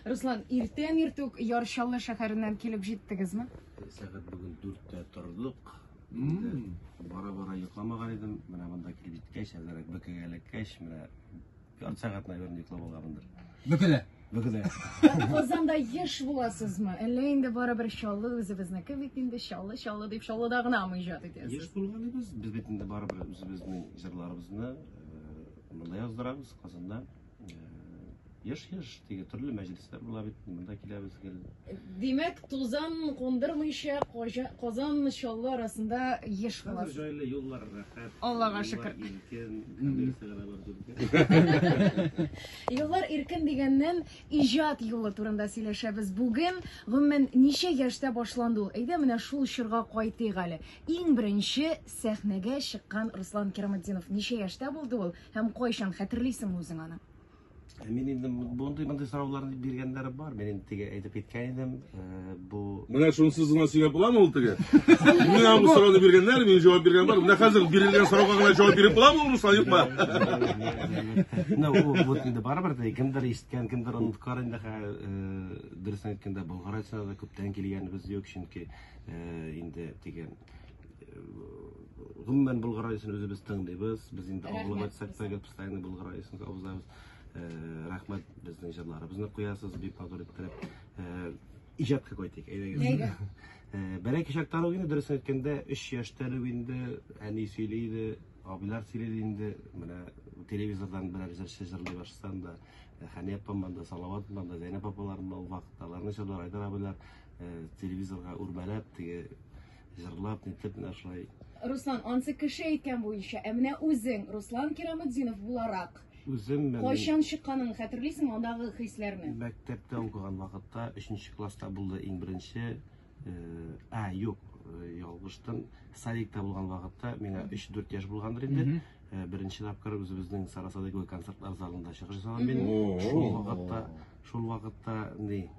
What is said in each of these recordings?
Руслан, иртән иртүк Яр Чаллы шәһәреннән килеп җиттегезме? Сәгать бүген дүрттә тордык. Инде бара-бара йокламаган идем. Менә монда килеп җиткәч, әзерәк бөкегә эләккәч, менә ярты сәгать, наверное, йоклап алганмындыр. Бөкедә. Бөкедә. Казанда еш буласызмы? Әллә инде барыбер Чаллы үзебезнеке бит инде, Чаллы, Чаллы дип Чаллыда гынамы иҗат итәсез? Еш булгалыйбыз. Без бит инде барыбер үзебезнең җырларыбызны монда яздырабыз, Казанда. Еш-еш теге төрле мәҗлесләр була бит, монда киләбез гел. Димәк, тузан кундырмыйча Казан Чаллы арасында еш Хәзер буласыз. җайлы юллар рәхәт. Аллага юллар шөкер. Иркен, коммерциягә дә барып җитә. Юллар иркен дигәннән, иҗат юлы турында сөйләшәбез бүген. Гомумән, ничә яшьтә башланды ул? Әйдә, менә шул чорга кайтыйк әле. Иң беренче сәхнәгә чыккан Руслан Кираметдинов ничә яшьтә булды ул һәм кайчан, хәтерлисеңме үзең аны? Ә Мин инде мондый мондый сорауларны биргәннәре бар. Мин инде теге әйтеп киткән идем. Бу Менә шунсыз гына сөйләп буламы ул теге? Миңа бу сорауны биргәннәр, мин җавап биргән бар. Менә хәзер бирелгән сорауга гына җавап биреп буламы ул, Руслан, юкмы? Ну, ул вот инде барыбер дә кемдер ишеткән, кемдер оныткан инде хә, дөресен әйткәндә, Болгар радиосына да күптән килгәнебез юк, чөнки инде теге гомумән Болгар радиосын үзебез тыңлыйбыз. Без инде авылга Рәхмәт, кайтсак та гел постоянно Болгар радиосын кабызабыз. Рәхмәт, безнең җырларыбызны куясыз, бик матур иттереп. Иҗатка кайтыйк, әйдәгез. Әйдә. Бәләкәй чактан ук инде, дөресен әйткәндә, 3 яшьтән үк инде әни сөйли иде, абыйлар сөйли иде инде. Менә телевизордан берәр җырчы җырлый башласам да, Хәния апам да, Салават да, Зәйнәп апаларым да ул вакытта аларны җырлар, Айдар абыйлар телевизорга үрмәләп, теге җырлап, нитеп, менә шулай. Руслан, ансы кеше әйткән буенча, ә менә үзең, Руслан Кираметдинов буларак, Үзем менә кайчан чыкканын хәтерлисеңме, андагы хисләрне? Мәктәптә укыган вакытта, 3 класста булды иң беренче, ә, юк, ялгыштым, садикта булган вакытта, миңа 3-4 яшь булгандыр инде, беренче тапкыр үзебезнең Сара Садыйкова концертлар залында чыгыш ясадым мин. Шул вакытта, шул вакытта ни,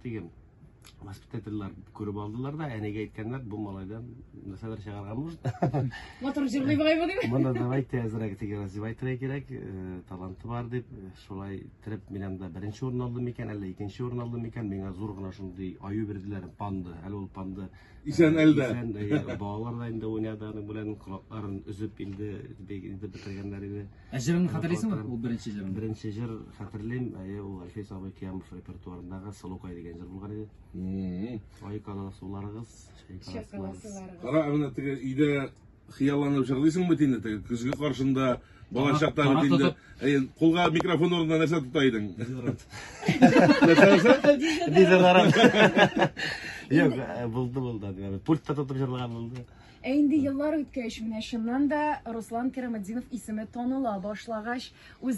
теге воспитательләр күреп алдылар да, әнигә әйткәннәр, бу малайдан нәрсәдер чыгарга может. Матур җырлый бугай бу дип. Моны давайте әзрәк теге развивать итәргә кирәк, таланты бар дип, шулай иттереп мин анда беренче урын алдым микән, әллә икенче урын алдым микән, миңа зур гына шундый аю бирделәр, панда. Әле ул панда Исән әле дә. Исән, әйе, балалар да инде уйнады аның белән, колакларын өзеп инде бик инде бетергәннәр иде. Ә җырыңны хәтерлисеңме? Ул беренче җырыңны. Беренче җыр хәтерлим, әйе, ул Әлфис абый Киямов репертуарындагы Сылукай дигән җыр булган иде. Ай кала суларыгыз, чәй кала суларыгыз. Кара, менә теге өйдә хыялланып җырлыйсың бит инде, теге көзге каршында бала чакта бит инде. Әйе, кулга микрофон урынына нәрсә тота идең? Дезодорант. Нәрсә? Дезодорант. Юк, булды, булды. Пультта тотып җырлаган булды. Ә инде еллар үткәч, менә чыннан да Руслан Кираметдинов исеме таныла башлагач, үз